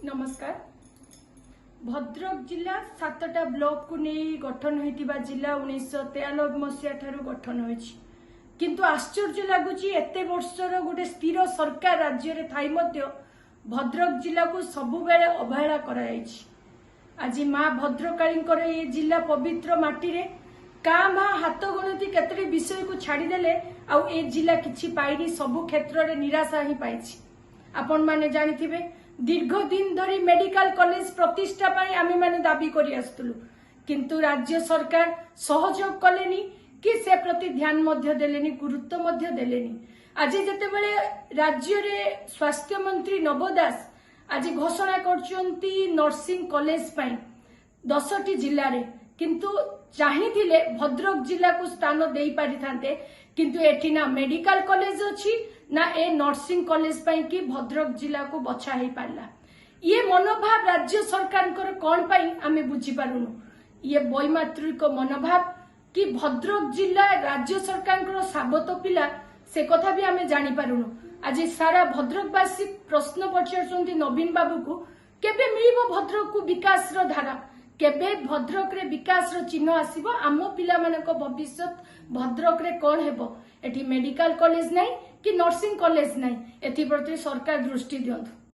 ନମସ୍କାର। ଭଦ୍ରକ ଜିଲ୍ଲା 7ଟା ବ୍ଲକକୁ ନେଇ ଗଠନ ହୋଇଥିବା ଜିଲ୍ଲା 1993 ମସିହା ଠାରୁ ଗଠନ ହୋଇଛି। କିନ୍ତୁ ଆଶ୍ଚର୍ଯ୍ୟ ଲାଗୁଛି, ଏତେ ବର୍ଷର ଗୋଟେ ସ୍ଥିର ସରକାର ରାଜ୍ୟରେ ଥାଇ ମଧ୍ୟ ଭଦ୍ରକ ଜିଲ୍ଲାକୁ ସବୁବେଳେ ଅବହେଳା କରାଯାଇଛି। ଆଜି ମା ଭଦ୍ରକାଳୀଙ୍କର ଏ ଜିଲ୍ଲା ପବିତ୍ର ମାଟିରେ କାଁ ଭାଁ ହାତ ଗଣତି କେତୋଟି ବିଷୟକୁ ଛାଡ଼ିଦେଲେ ଆଉ ଏ ଜିଲ୍ଲା କିଛି ପାଇନି, ସବୁ କ୍ଷେତ୍ରରେ ନିରାଶା ହିଁ ପାଇଛି। ଆପଣମାନେ ଜାଣିଥିବେ, ଦୀର୍ଘ ଦିନ ଧରି ମେଡିକାଲ କଲେଜ ପ୍ରତିଷ୍ଠା ପାଇଁ ଆମେମାନେ ଦାବି କରି ଆସୁଥିଲୁ, କିନ୍ତୁ ରାଜ୍ୟ ସରକାର ସହଯୋଗ କଲେନି କି ସେ ପ୍ରତି ଧ୍ୟାନ ମଧ୍ୟ ଦେଲେନି, ଗୁରୁତ୍ୱ ମଧ୍ୟ ଦେଲେନି। ଆଜି ଯେତେବେଳେ ରାଜ୍ୟରେ ସ୍ୱାସ୍ଥ୍ୟମନ୍ତ୍ରୀ ନବ ଦାସ ଆଜି ଘୋଷଣା କରୁଛନ୍ତି ନର୍ସିଂ କଲେଜ ପାଇଁ 10ଟି ଜିଲ୍ଲାରେ, କିନ୍ତୁ ଚାହିଁଥିଲେ ଭଦ୍ରକ ଜିଲ୍ଲାକୁ ସ୍ଥାନ ଦେଇପାରିଥାନ୍ତେ। କିନ୍ତୁ ଏଠି ନା ମେଡିକାଲ କଲେଜ ଅଛି, ନା ଏ ନର୍ସିଂ କଲେଜ ପାଇଁ କି ଭଦ୍ରକ ଜିଲ୍ଲାକୁ ବଛା ହେଇପାରିଲା। ଇଏ ମନୋଭାବ ରାଜ୍ୟ ସରକାରଙ୍କର କଣ ପାଇଁ, ଆମେ ବୁଝିପାରୁନୁ। ଇଏ ବୈମାତୃକ ମନୋଭାବ କି ଭଦ୍ରକ ଜିଲ୍ଲା ରାଜ୍ୟ ସରକାରଙ୍କର ସାବତ ପିଲା, ସେ କଥା ବି ଆମେ ଜାଣିପାରୁନୁ। ଆଜି ସାରା ଭଦ୍ରକବାସୀ ପ୍ରଶ୍ନ ପଚାରୁଛନ୍ତି ନବୀନ ବାବୁକୁ, କେବେ ମିଳିବ ଭଦ୍ରକକୁ ବିକାଶର ଧାରା? କେବେ ଭଦ୍ରକରେ ବିକାଶର ଚିହ୍ନ ଆସିବ? ଆମ ପିଲାମାନଙ୍କ ଭବିଷ୍ୟତ ଭଦ୍ରକରେ କଣ ହେବ? ଏଠି ମେଡିକାଲ କଲେଜ ନାହିଁ କି ନର୍ସିଂ କଲେଜ ନାହିଁ। ଏଥିପ୍ରତି ସରକାର ଦୃଷ୍ଟି ଦିଅନ୍ତୁ।